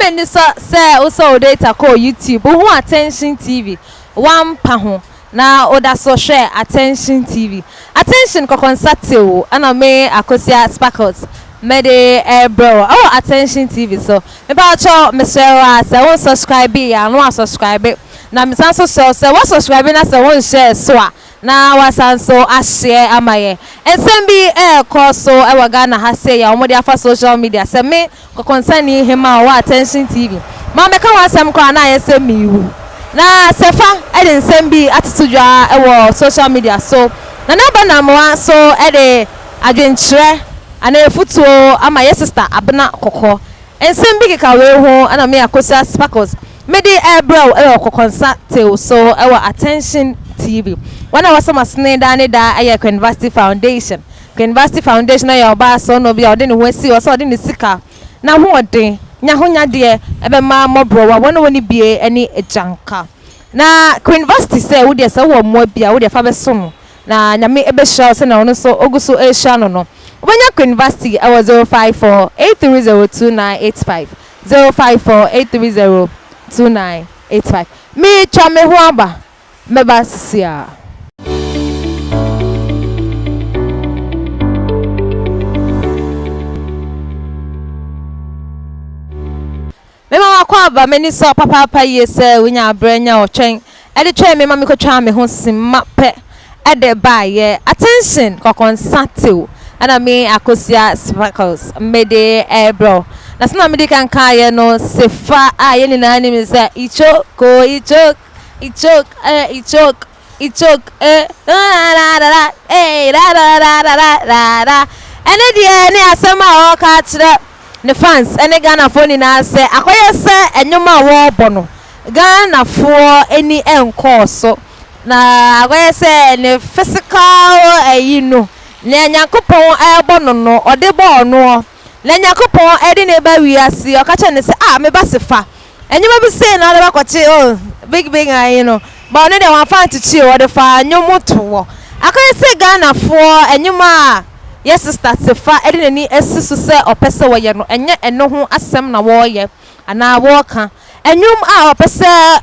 m'ani sɔ sɛ wosɔ wo data kɔɔ YouTube, wohuu Attention TV, woampa ho na woda so hwɛ Attention TV. Attention kɔkɔnsa tew ɛna me Akosua Sparkles mede rebrɛ wo ɛwɔ Attention TV so. Mepakyɛw mesrɛ wo a sɛ wo nsubscribe yɛ a na wasubscribe na mesan nso srɛ wo sɛ woasubscribe na sɛ wonhyɛɛ so a na wasan nso ahyɛ ama yɛn. Nsɛm bi rekɔ so wɔ Ghana ha sei a wɔde afa social media sɛ me Kɔkɔnsani hemmaa a ɔwɔ Attention TV ma mɛka ho asɛm koraa na ayɛ sɛ merewu. Na Sefa de nsɛm bi atoto dwa wɔ social media so. Nana Aba Namoah nso de adwenkyerɛ anaa afutuo ama yɛ sista Abena Kɔkɔ. Nsɛm bi keka wei ho na me Akosua Sparkles mede rebrɛ wo wɔ Kɔkɔnsa Tale so wɔ Attention TV. Wɔn a wɔsɔ m'asene daa ne daa yɛ Queenvasti Foundation. Queenvasti Foundation yɛ ɔbaa sɔɔnɔ bi a ɔde ne ho asi hɔ sɛ ɔde ne sika, n'ahoɔden, n'ahonyadeɛ bɛma mmɔborɔwa, wɔn a wɔnni bie ne agyanka. Na Queenvasti sɛ wo deɛ sɛ wowɔ mmoa bi a wo deɛ fa bɛso no na Nyame bɛhyira wo sɛnea ɔno nso ɔgu so rehyira no no. Wobɛnya Queenvasti wɔ 054 830 2985, 054 830 2985. Meretwa me ho aba. Mɛba sisi a. Mema w'akwaaba, m'ani sɔ papaapa yie sɛ wonyaa berɛ nya ɔtwɛn de twɛn me ma mekɔtwaa me ho simma pɛ de baeɛ. Attention kɔkɔnsa tew ɛna me Akosua Sparkles mede rebrɛ wo. Na sɛnea medi kan kaeɛ no, Sefa a yɛn nyinaa nim sɛ Ichoko, Ichoko, I choke eh, I choke, I choke eh, da da da da eh, da da da da da da da. Ɛne deɛ ne asɛm a ɔreka akyerɛ ne fans ne Ghanafoɔ nyinaa sɛ akɔyɛ sɛ nnwom a wɔrebɔ no Ghanafoɔ ani nkɔɔ so na akɔyɛ sɛ ne physical ayi no nea Nyankopɔn rebɔ no no ɔde bɔɔ noɔ na Nyankopɔn de no ba wiase ɔka kyerɛ no sɛ ah me ba Sefa Nneɛma bi sei na ɔde bɛkɔkye oh big big ayi no but ɔno deɛ wamfa ankyekye o ɔde faa nnwom toɔ. Akɔyɛ sɛ Ghanafoɔ nnwom a yɛ sister Sefa de n'ani asi so sɛ ɔpɛ sɛ ɔyɛ no ɛnyɛ ɛno ho asɛm na wɔreyɛ anaa wɔreka. Nnwom a ɔpɛ sɛ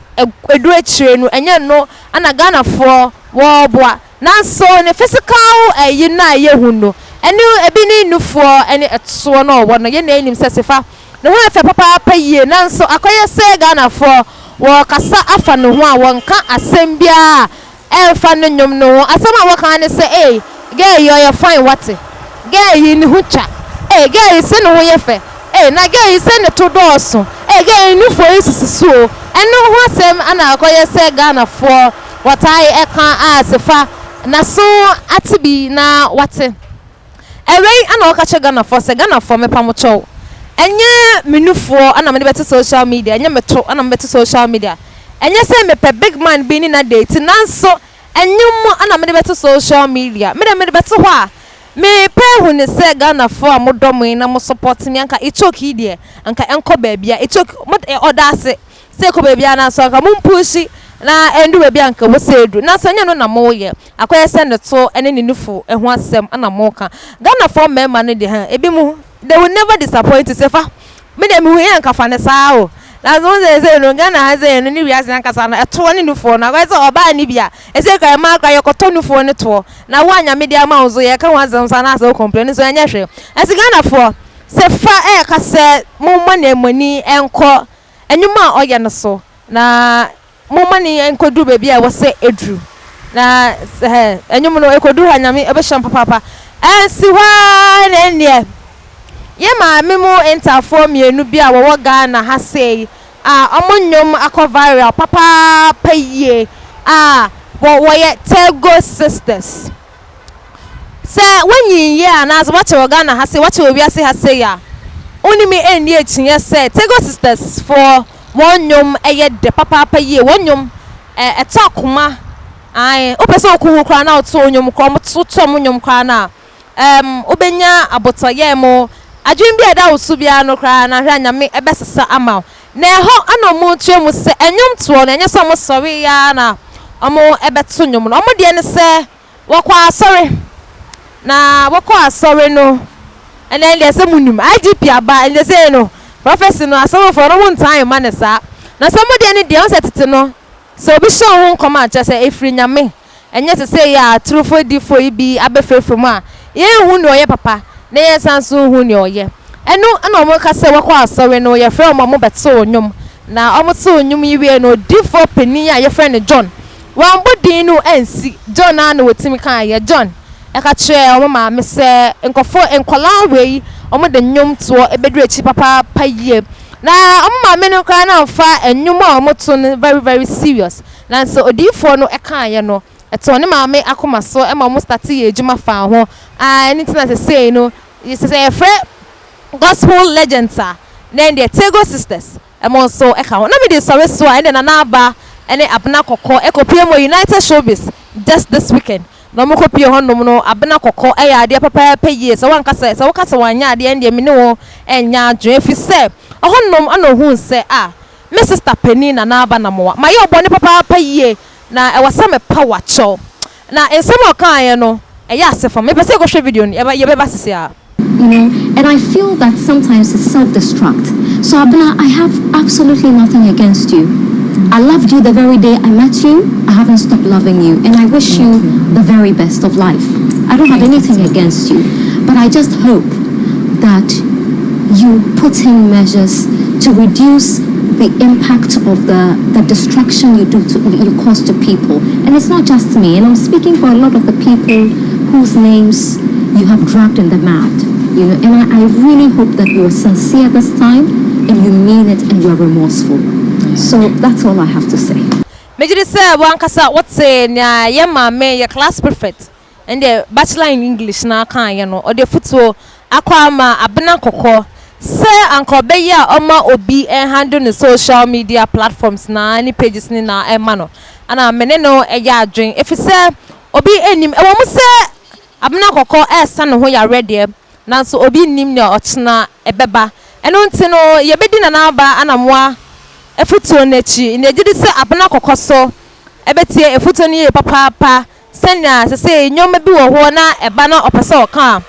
ɛduru akyire no ɛnyɛ ɛno na Ghanafoɔ wɔreboa. Nanso ne physical ayi no a yɛhu no ɛno ebi ne nufoɔ ne ɛtoɔ no a ɔwɔ no yɛn nyinaa nim sɛ Sefa Ne ho yɛ fɛ papaapa yie nanso akɔyɛ sɛ Ghanafoɔ wɔrekasa afa ne ho a wɔnka asɛm biara a ɛmfa ne nnwom no ho. Asɛm a wɔka ara ne sɛ ei girl yi ɔyɛ fine wate, girl yi ne ho twa, ei girl yi sɛ ne ho yɛ fɛ, ei na girl yi sɛ ne to dɔɔso, ei girl yi nufoɔ yi sisi so o. Ɛno ho asɛm na akɔyɛ sɛ Ghanafoɔ wɔtae ka a Sefa n'aso ate bi na wate. Ɛwei na ɔka kyerɛ Ghanafoɔ sɛ, Ghanafoɔ mepa mo kyɛw, ɛnyɛ me nufoɔ na mede bɛto social media, ɛnyɛ me to na mede bɛto social media, ɛnyɛ sɛ mepɛ big man bi ne no adate, nanso ɛnwom na mede bɛto social media. Me deɛ mede bɛto hɔ a, mepɛ ahu ne sɛ Ghanafoɔ a modɔ me na mo support me, anka Ichoki yi deɛ, anka ɛnkɔ baabia. Ichoki, mo ɔda ase sɛ ɛkɔ baabia nanso anka mo mpushi na ɛndu baabi a anka ɛwɔ sɛ ɛdu, nanso ɛnyɛ ɛno na moyɛ. Akɔyɛ sɛ ne to ne ne nufu ho asɛm na moka. Ghanafoɔ mmarima no deɛ huh ebi mo they will never disappoint you Sefa me deɛ mehu yɛ nka fa no saa o nanso wohu sɛ seesei no Ghana ha sei no ne wiase ankasa no ɛtoɔ ne nufoɔ no akɔyɛ sɛ ɔbaa nni bi a ɛsei koraa mmaa koraa yɛkɔtɔ nufoɔ ne toɔ na wo a Nyame de ama wo nso yɛka ho asɛm nso anaasɛ wo complain nso ɛnyɛ hwee ɛnti Ghanafoɔ Sefa ɛɛka sɛ momma no ani nkɔ nnwuma a ɔyɛ no so na Momma ne nkɔduru baabi a ɛwɔ sɛ ɛduru. Na sɛ nnwom no ɛkɔduru ha Nyame ɛbɛhyira mo papaapa. Ɛnsi hɔ ara na ɛnneɛ yɛ maame mu ntafoɔ mmienu bi a wɔwɔ Ghana ha sei a wɔn nnwom akɔ viral papaapa yie a wɔyɛ Tego Sisters. Sɛ woanyin yie anaasɛ woakyɛ wɔ Ghana ha sei, woakyɛ wɔ wiase ha sei a, wo ne me nni akyinnyeɛ sɛ Tego Sisters foɔ wɔn nnwom yɛ dɛ papaapa yie. Wɔn nnwom ɛtɔ akoma. Ae, wopɛ sɛ woku ho koraa na woto wo nnwom koraa, woto wɔn nnwom koraa no a, ɛɛm, wobɛnya abotɔyam. Adwene bi a ɛda wo so biara no koraa no, ahwɛ a Nyame bɛsesa ama wo. Na ɛhɔ na wɔkyerɛ mu sɛ nnwomtoɔ no, ɛnyɛ sɛ wɔsɔreeɛ ara na wɔbɛto nnwom no. Wɔn deɛ ne sɛ wɔkɔ asɔre, na wɔkɔ asɔre no, ɛnɛ deɛ sɛ monim, IGP aba, ɛnɛ sei no, Prophecy no asɔfofoɔ no wɔn ntaa mma no saa. Na sɛ wɔn deɛ no deɛ, wohu sɛ tete no, sɛ obi hyɛ wo ho nkɔm a, kyerɛ sɛ ɛfiri Nyame. Ɛnyɛ sesei a atorofo adiyifoɔ yi bi abɛfirafira mu a, yɛnhu nea ɔyɛ papa na yɛnsan nso nhu nea ɔyɛ. Ɛno na wɔka sɛ wɔkɔ asɔre no, yɛfrɛ wɔn ma wɔbɛtoo nnwom. Na wɔtoo nnwom yi wiei no, odiyifoɔ panin a yɛfrɛ no John, wammɔ din no ansi, John ara na wɔtumi kaeɛ, John ka kyerɛɛ wɔn maame sɛ nkurɔfoɔ, nkwadaa wei, wɔde nnwomtoɔ bɛduru akyiri papaapa yie. Na wɔn maame no koraa na amfa nnwom a wɔto no very very serious. Nanso odiyifoɔ no kaeɛ no, ɛtɔɔ ne maame akoma so ma wɔn starte yɛɛ adwuma faa ho. Aah ɛno nti na sesei no, sɛ yɛfrɛ gospel legends a, na ɛndeɛ Tego Sisters mo nso ka ho. Na mede sɔre so a, ɛndeɛ Nana Aba ne Abena Kɔkɔ kɔpue mu wɔ United Showbiz just this weekend. Na wɔn kɔpue hɔnom no, Abena Kɔkɔ yɛ adeɛ pɛpɛɛpɛ yie. Sɛ woanka sɛ, sɛ woka sɛ wanyɛ adeɛ ɛndeɛ me ne wo nyɛ adwene. Ɛfiri sɛ, ɛhɔnom na ɔhuu sɛ ah, Me sista panin Nana Aba Namoah, mayɛ wo bɔne papaapa yie na ɛwɔ sɛ mepa wo akyɛw. Na nsɛm a ɔkaeɛ no, ɛyɛ ase fam. Mepɛ sɛ yɛkɔhwɛ video no, yɛbɛba sisi ara. You know, and I feel that sometimes it's self-destruct. So Abena, I have absolutely nothing against you. I loved you the very day I met you. I haven't stopped loving you, and I wish you the very best of life. I don't have anything against you, but I just hope that you put in measures to reduce the impact of the, the destruction you do to, you cause to people. And it's not just me, and I'm speaking for a lot of the people whose names you have dragged in the mud. You know, and I, I really hope that you are sincere this time and you mean it and you are remorseful. So that's all I have to say. Megye di sɛ w'ankasa wote nea yɛn maame, yɛ class prefect, Ɛndeɛ bachelor in English no ara kaeɛ no, ɔde afutuo akɔ ama Abena Kɔkɔ sɛ anka ɔbɛyɛ a ɔma obi nhandle ne social media platforms no ara ne pages no nyinaa ɛma no. Ɛna me ne no yɛ adwen ɛfiri sɛ obi nnim, ɛwɔ mu sɛ Abena Kɔkɔ ɛresa ne ho yareɛ deɛ, nanso obi nnim nea ɔkyena ɛbɛba. Ɛno nti no yɛbɛdi Nana Aba Anamoah afutuo no akyi. Na yɛgye di sɛ Abena Kɔkɔ so bɛtie afutuo no yie papaapa Sɛnea sesei nneɛma bi wɔ hɔ na ɛba na ɔpɛ sɛ ɔka a,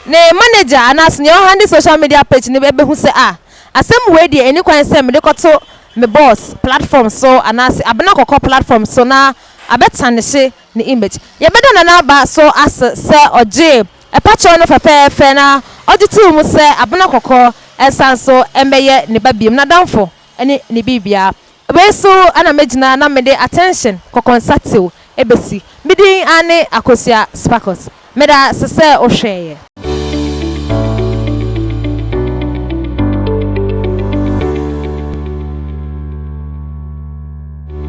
ne manager anaasɛ nea ɔhandle social media page no bɛhu sɛ ah, asɛm wei deɛ ɛnni kwan sɛ mede kɔto me boss platform so anaasɛ Abena Kɔkɔ platform so na abɛtanehye ne image. Yɛbɛda Nana Aba so ase sɛ ɔgyee ɛpakyɛw no fɛfɛɛfɛ na ɔgye too mu sɛ Abena Kɔkɔ nsan so mmɛyɛ ne ba biom, n'adamfo ne ne biribiara. Wei so na mɛgyina na mede attention kɔkɔnsa tew bɛsi. Me din ara ne Akosua Sparkles. Meda ase sɛ wohwɛeɛ.